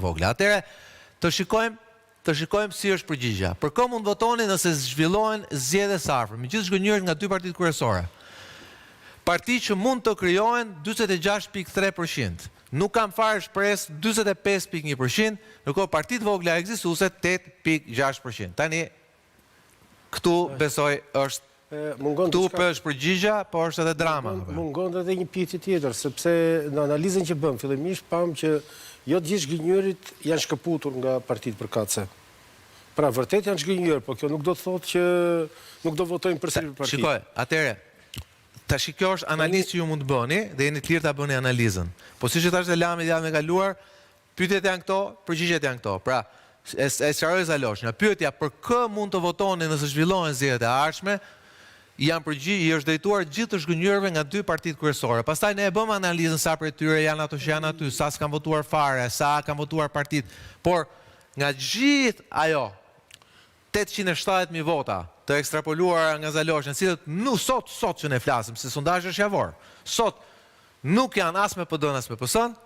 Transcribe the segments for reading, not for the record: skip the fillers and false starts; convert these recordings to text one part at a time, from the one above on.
Vogla. Atëherë, të shikojmë të shikojmë si është përgjigja. Për kë mund votoni nëse zhvillohen zgjedhje së afërmi? Gjithë zhgënjyerit nga dy partitë kryesore. Parti që mund të krijohen 46.3%. Nuk kam fare shpresë 45.1%, ndërkohë partitë vogla ekzistuese 8.6%. Tani këtu besoj është Mungon këtu po është përgjigja, po është edhe drama. Mungon edhe një pyetje tjetër, sepse në analizën që bëm fillimisht pam që jo të gjithë zhgënjyerit janë shkëputur nga partitë përkatëse. Pra vërtet janë zhgënjyer, po kjo nuk do të thotë që nuk do votojnë përsëri për partitë. Shikoj, atëherë tash kjo është analizë që ju mund të bëni dhe jeni të lirë ta bëni analizën. Po siç e thashë dhe Lami javën e kaluar, pyetjet janë këto, përgjigjet janë këto. Pra, e, e sqaroi Zaloshnja. Pyetja për kë mund të votoni nëse zhvillohen zgjedhjet e ardhshme, janë përgjigj, i është drejtuar gjithë të zhgënjyerve nga dy partitë kryesore. Pastaj ne e bëm analizën sa prej tyre janë ato që janë aty, sa s'kan votuar fare, sa kanë votuar partitë. Por nga gjithë ajo 870.000 vota të ekstrapoluara nga Zaloshnja, cilët nuk sot sot që ne flasim, se sondazhi është javor. Sot nuk janë as me PD-n as me PS-n,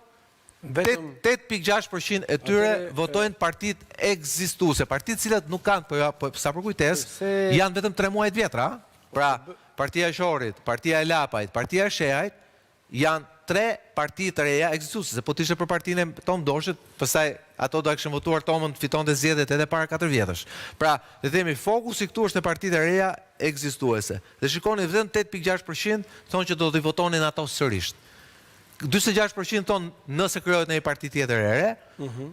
Vetëm 8.6% e tyre votojnë partitë ekzistuese, partitë cilat nuk kanë, po, ja, po sa për kujtesë, Përse- janë vetëm 3 muaj të vjetra, a? Pra, partia e Qorit, partia e Lapajt, partia e Shehajt janë tre parti të reja ekzistuese, se po të ishte për partinë e Tom Doshit, pastaj ato do e kishin votuar Tomën të fitonte zgjedhjet edhe para 4 vjetësh. Pra, le të themi fokusi këtu është te partitë e reja ekzistuese. Dhe shikoni vetëm 8.6% thonë që do t'i votonin ato sërisht. 46% thonë nëse krijohet në një parti tjetër e re,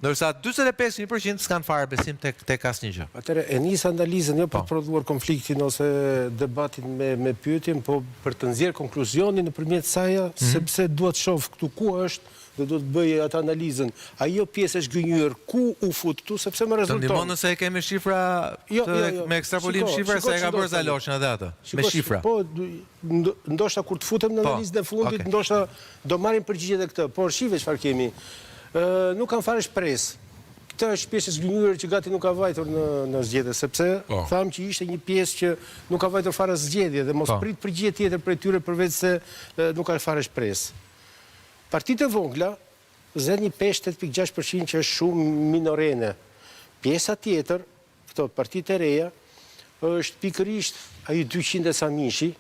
ndërsa 45% s'kan fare besim tek tek asnjë gjë. Atëherë e nis analizën jo për Po. të prodhuar konfliktin ose debatin me me pyetjen, po për të nxjerrë konkluzionin nëpërmjet saja, Mhm. sepse dua të shoh këtu ku është dhe do të bëj atë analizën. Ajo pjesë është gënjyer, ku u fut këtu sepse më Të rezulton. ndihmon nëse e kemi shifra Jo, të, jo, jo. me ekstrapolim Shiko, shifra shiko se e ka ç'ndodh bërë tani. Zaloshin edhe atë, me Shiko, shifra. Po, ndo- ndoshta kur të futem në Po, analizën e fundit, okay. ndoshta do marrim përgjigjet e këtë, por shive çfarë kemi. Ë, nuk kam fare shpresë. Këtë është pjesë e zgënjyer që gati nuk ka vajtur në në zgjedhje, sepse Po. tham që ishte një pjesë që nuk ka vajtur fare zgjedhje dhe mos Po. prit përgjigje tjetër prej tyre përveç se e, nuk ka fare shpresë. Partitë e vogla zën një peshë 8.6% që është shumë minorene. Pjesa tjetër, këto partitë e reja, është pikërisht ai 200 e sa mishi,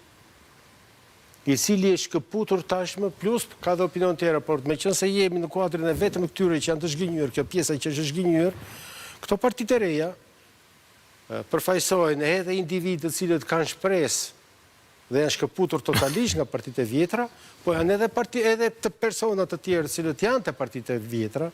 i cili është shkëputur tashmë, plus ka dhe opinion tjera, por me qënë se jemi në kuadrin e vetëm këtyre që janë të zhgënjyer, kjo pjesa që është zhgënjyer, këto partitë e reja e, përfaqësojnë edhe individë të cilët kanë shpresë dhe janë shkëputur totalisht nga partitë e vjetra, po janë edhe parti edhe të persona të tjerë të cilët janë të partitë e vjetra,